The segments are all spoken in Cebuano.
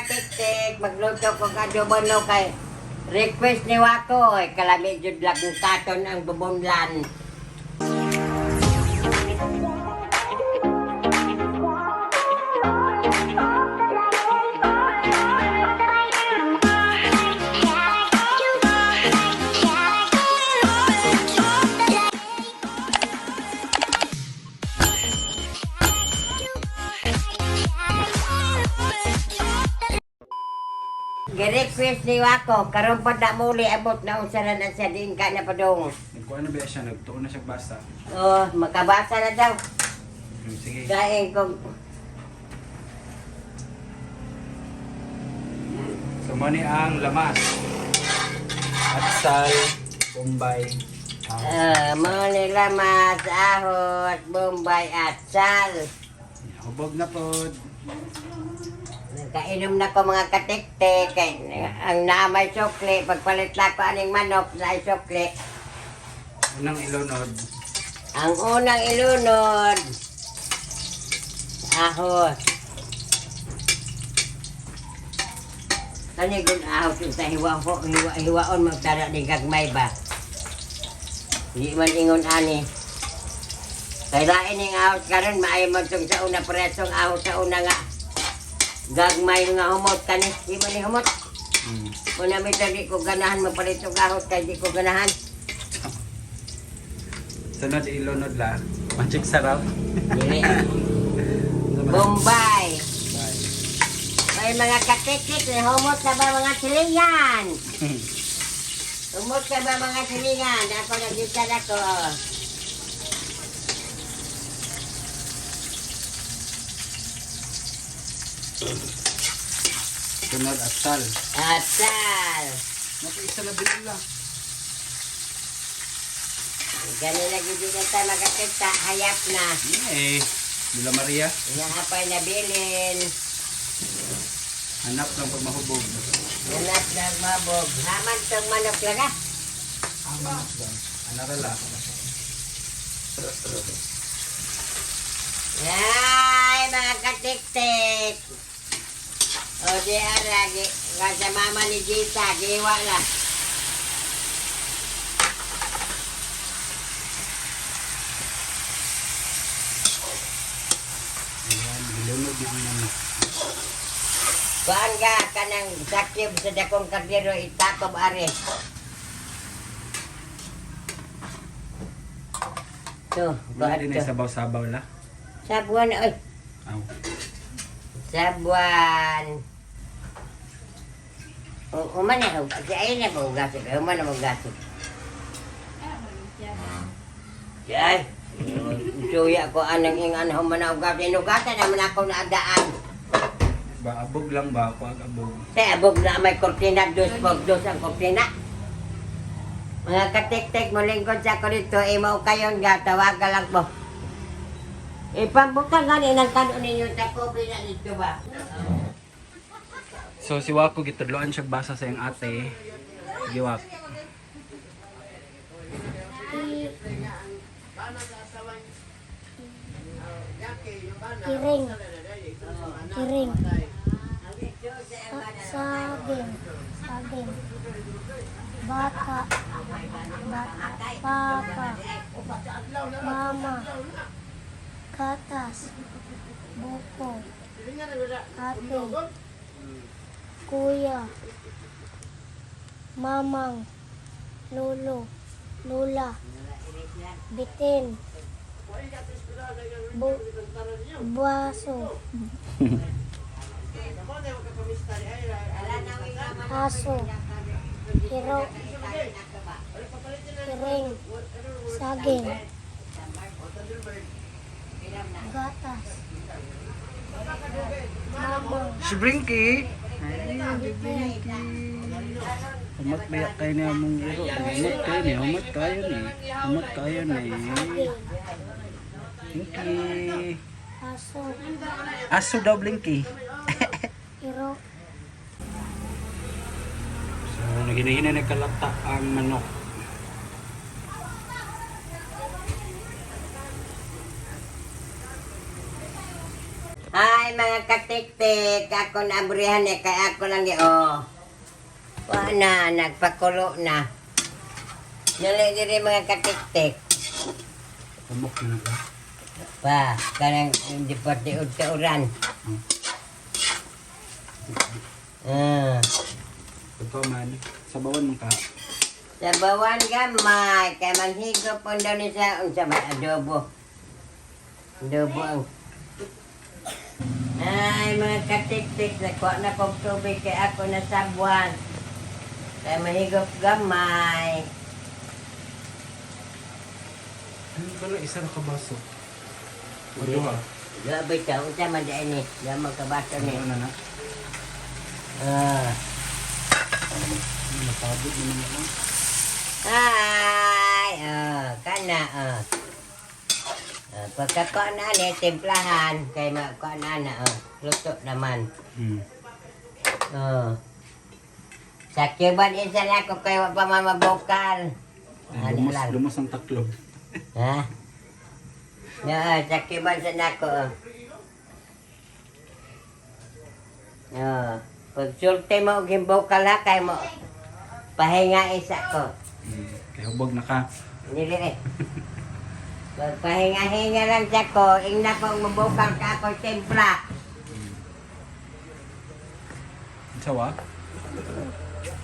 katiktik, magluto ko adobo no kay request ni Wako ay kalami jud lang katon ang bubunlan. Gi-request ni Wako karon pa na muli abot na unsa na na siya diin ka na padung. Nagkuha na ba siya? Nagtuon na siya basa. Oh, makabasa na daw. Sige. Daing kong So, mo ni ang lamas. Atsal, Bombay, ahos. Mga nilamas, ahos, Bombay at sal. Hubog na pod. Nagkainom na ko mga katiktik. Kay, ang naamay sukli, pagpalit lang ko aning manok na sukli. Unang ilunod. Ang unang ilunod, ahos. Kani kung ahos yung sa hiwa, hiwa, hiwaon magtara ni gagmay ba? Hindi man ingon ani. Kay lain ning ahos karon maayo man tong sa una presong ahos sa una nga. Gagmay nga humot kani, di man ni humot. Una mi di ko ganahan mapalit og ahos kay di ko ganahan. Sunod ilunod la. Magic sarap. Dili. Bombay. Bye. May mga katiktik, humot na ba mga silingan? Humot na ba mga silingan? Ako naggitan ako. Sunod atsal. Atal. Naku, isa na bilog lang. Gani lagi din na tayo magkakita, hayap na. Eh, Dila Maria. Nahapay na bilin. Hanap lang pag mahubog. Hanap ng mabog. Haman tong manok lang ah. Ah, manok ba? Anara la. Ay, mga katiktik. O di ara, gi, sa mama ni Gita, giwa na. Ayan, bilunod na ang manok. Kuan ka kanang sakyog sa dakong kardero itakob are. To, Wala kuan din to. ay sabaw-sabaw la. Sabuan oy. Aw. Sabuan. O uman na si ay na ba ugasig? Ay uman na ugasig. Ay, suya ko anang ingan human na ugasig. Inugatan naman ako na adaan. Ba, abog lang ba? Ako ag abog. Sa abog na may kortina, dos por dos ang kortina. Mga katik-tik, mulingkod sa ko dito, imaw kayon ga, tawagan lang po. Ipambuka nga ni ng kanon ninyo, takobi na dito ba? So si Wako gitudloan siya basa sa iyang ate. Sige Wak. Iring. Iring. Saging. Saging. Bata. Bata. Papa. Mama. Gatas. Buko. Ate. Kuya. Mamang. Lolo. Lola. Bitin. Baso. Aso. Hero. Iring. Saging. Gatas. Mamang. Si Brinky. Humat ba kayo niya mong iro? Humat kayo ni, humat kayo ni. Humat kayo ni. Saging. Blinky. Aso. Aso daw Blinky. Hero. So naginahina nagkalata ang manok. Hi mga mga katiktik, ako na abrihan eh, kaya ako lang di, oh. Wa na, nagpakulo na. Dali diri mga katiktik. Tumok na na ba? Pa, kanang hindi pa tiod sa uran. Ah. Ikaw man, sabawan mo ka. Sabawan gamay, kay manghigop po daw ni sa unsa may adobo. Adobo ang. Ay, mga katiktik, nakuha na kong tubig kay ako na sabuan. Kay mahigop gamay. Ano pala, isa na kabaso? O duha? Grabe ka, unsa man di ni, di man kabaso ni. Ano na na? Ah. Ano, napagod naman ako. Ay, oh, kana, oh. Oh, pagkakuha na ni, timplahan, kay makuha na na, oh, luto naman. Oh. Sa Cuban isa na ako kay wa pa mamabukal. Ay, Ano lumos, lang. lumos ang taklob. Ha? No, sa Cuban sa nako. Oh. Oh. Pagsulti mo og himbukal ha kay mo pahinga isa ko. Kay hubog na ka. Dili eh. Pagpahinga-hinga lang siya ko, ingna kong mabukal ka ako timpla. Sawa?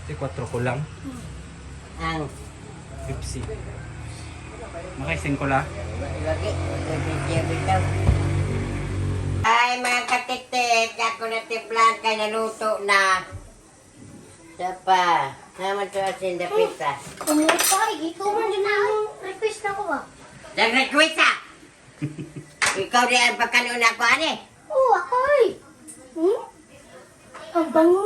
Di 4 ko lang. Ang Pepsi. Makaising ko la. Lagi, bitaw. Ay, mga katiktik, ako na timplan kay naluto na. Isa pa, naman to asin da pita. Kumusta kay ikaw man din ang request na ko ba? Nag-request ah! Ikaw di ang pagkanunan ko, ani? Oo, ako ay. Hmm? Ang bango.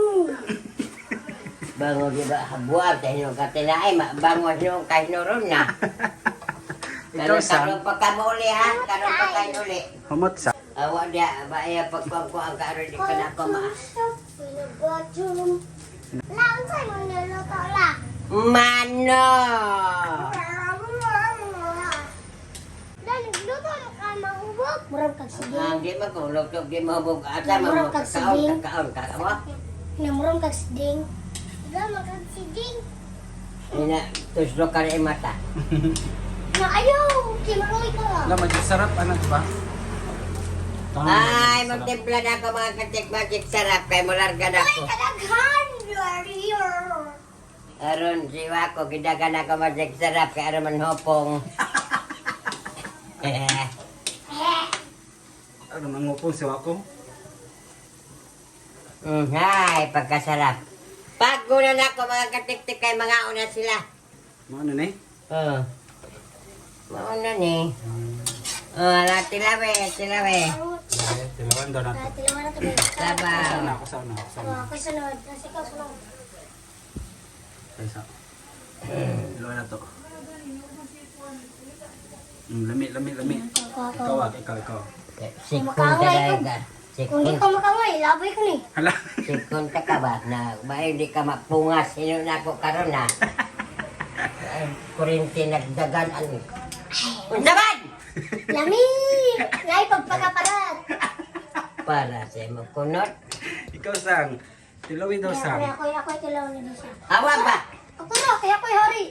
Bango di ba, habuag, dahil nung katinaay, bango nung kahinuron na. Ikaw, Sam. Karon pa ka mo uli, ha? Karon pa kayo uli. Humot sa. Awa dia, ba iya pagkuang-kuang ka aron di ka na ako ma. La, unsay mo niluto la? Mano! La, nagluto mo ka mahubog? Murag kag sige. Ang di man ko lugtog di mo bug asa man mo Murag kag kaon siding. kaon ka mo. Namurong kag siding. La, magkag siding. Ina tuslo ka rin mata. Na ayaw, kimaroy ka. La, medyo sarap anak ba? Tama, Ay, medyo sarap. magtimpla na ako mga katik-magic sarap kay mularga na Ay, ako. kadaghan! Warrior! Aron siwa ko gidagan ako magic sarap kay aron man hopong. Eh, Ano nang upong siwa ko? Ay, pagkasarap. Paguna na ako mga katik-tik kay mga una sila. Mga ano na eh? Oh. Mauna ni. Oh, ala tilawe, tilawe. Tilawan daw natin. Tilawan na to. Sabaw. Sana ako, sana ako, sana. Ako sunod. Kasi ikaw sunod. Kaysa. Tilawan na to. Lami, lami, lami. Ikaw ah, ikaw, ikaw. Sikon talaga. Kung di Sikon. ka makangay, laboy ko ni. Hala. Sikon ta ka ba? Na, ba hindi ka mapungas. Sino na ako karon na? Ay, kurinti nagdagan. Ano? Unsa man? Lami! Nay, pagpakaparat. Para sa imo kunot. Ikaw, Sang. Tilawin daw, Sang. Kaya ako, ako tilawan na siya. Awa ba? Ako na, kaya ako'y hari.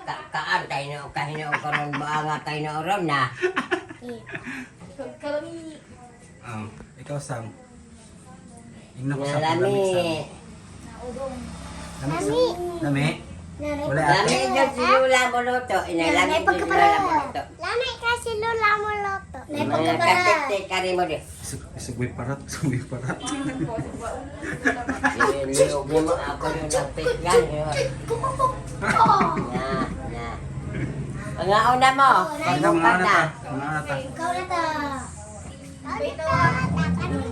Ka kaan tayo na kahino karon baanga tayo na oron na. Eh, Ah, ikaw, Sang. Ingnan ko, Sang. Lami, Sang. Nalami. Lami, Sang. Lami. Nanay, Wala ate. Lami daw si Lula mo luto. Inalami Nanay, si Lula pagkaparat. mo luto. Lami kasi Lola mo loto. Nay, Mga pagkaparat. katik-tik kari mo di. Isugway parat, isugway parat. Niliyog mo ako yung nagpigyan. Oh, Na, na. Mga una mo. Mga mga Pagbukat ano na. ta? Mga ano ta? Ikaw na ta. Ikaw na ta.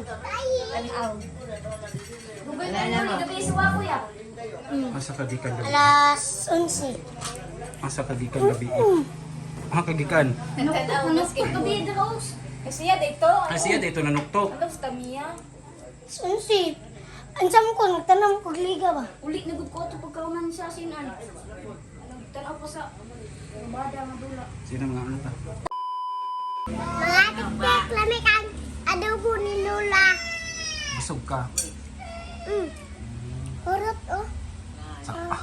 Wala na mo. Asa kagikan gabi? Alas 11. Asa kagikan gabi? Ah, kagikan. Kasi ya dito. Kasi yan, dito nanuktok. Ano sa tamiya? Alas 11. Ansa mo ko, nagtanong ko liga ba? Uli na gud ko ato pagkauman sa sinan. Tanaw pa sa bada nga dula. Sino mga ano ta? Mga tiktik, lamig ang adobo ni Lola. Busog ka. Hurot oh. Sa, ah.